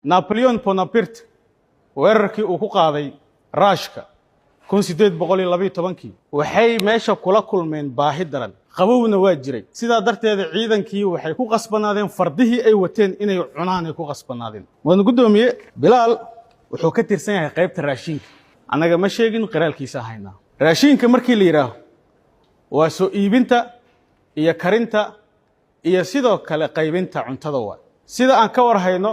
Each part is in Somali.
Napoleon Bonaparte weerarkii uu ku qaaday Raashka 1812-kii, waxay meesha kula kulmeen baahi daran, qabowna waa jiray. Sidaa darteeda ciidankii waxay ku qasbanaadeen fardihii ay wateen inay cunaan ay ku qasbanaadeen. Mudan guddoomiye, Bilaal wuxuu ka tirsan yahay qaybta raashinka. Annaga ma sheegin, qiraalkiisa haynaa. Raashinka markii la yidhaaho, waa soo iibinta iyo karinta iyo sidoo kale qaybinta cuntada. Waa sida aan ka war hayno,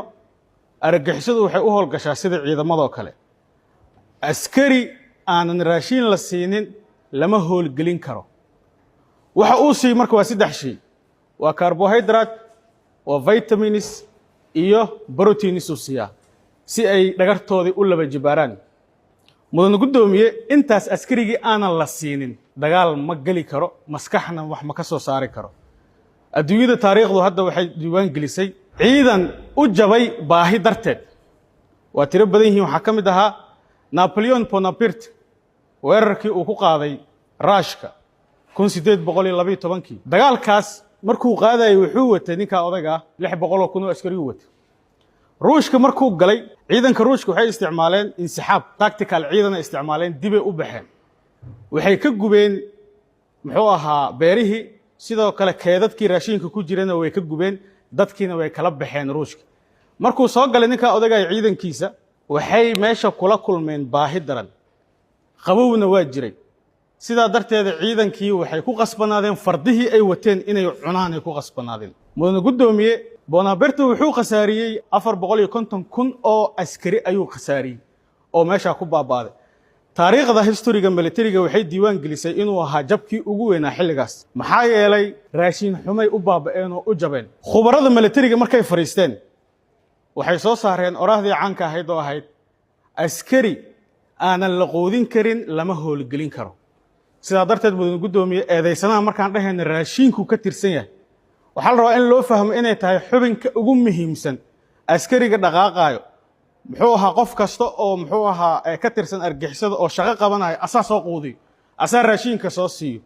argagixisadu waxay u howlgashaa sida ciidamadoo kale. Askari aanan raashiin la siinin lama howlgelin karo. Waxa uu siiy marka waa saddex shay: waa carbohydrate, waa vitamins iyo proteins uu siiyaa si ay dhagartoodii u laba jibaaraan. Mudan guddoomiye, intaas askarigii aanan la siinin dagaal ma geli karo, maskaxna wax ma ka soo saari karo. Adduunyada taariikhdu hadda waxay diiwaan gelisay ciidan u jabay baahi darteed waa tiro badan yihiin. Waxaa ka mid ahaa Napoleon Bonaparte weerarkii uu ku qaaday Raashka 1812-kii. Dagaalkaas markuu qaadayay, wuxuu watay ninkaa odayga ah 600,000 oo askariyuu watay. Ruushka markuu galay, ciidanka Ruushka waxay isticmaaleen insixaab tactical ciidana isticmaaleen, dibay u baxeen. Waxay ka gubeen, muxuu ahaa, beerihii, sidoo kale keedadkii raashinka ku jirana way ka gubeen, dadkiina way kala baxeen. Ruushka markuu soo galay ninkaa odagaya ciidankiisa, waxay meesha kula kulmeen baahi daran, qabowna waa jiray. Sidaa darteeda ciidankii waxay ku qasbanaadeen fardihii ay wateen inay cunaan ay ku qasbanaadeen. Mudan guddoomiye, Bonaparte wuxuu khasaariyey 450,000 oo askari ayuu khasaariyey oo meeshaa ku baaba'day. Taariikhda history-ga militariga waxay diiwaan gelisay inuu ahaa jabkii ugu weynaa xilligaas, maxaa yeelay raashin xumay u baaba'een oo u jabeen. Khubarada militariga markay fadhiisteen, waxay soo saareen oraahdii caanka ahayd oo ahayd: "Askari aanan la quudin karin lama howlgelin karo." Sidaa darteed, mudan guddoomiye, eedaysanaha markaan dhahayna raashiinku ka tirsan yahay, waxaa la rabaa in loo fahmo inay tahay xubinka ugu muhiimsan askariga dhaqaaqaayo. Muxuu ahaa, qof kasta oo, muxuu ahaa, ka tirsan argixisada oo shaqo qabanaya, asaa soo quudiyo, asaa raashinka soo siiyo.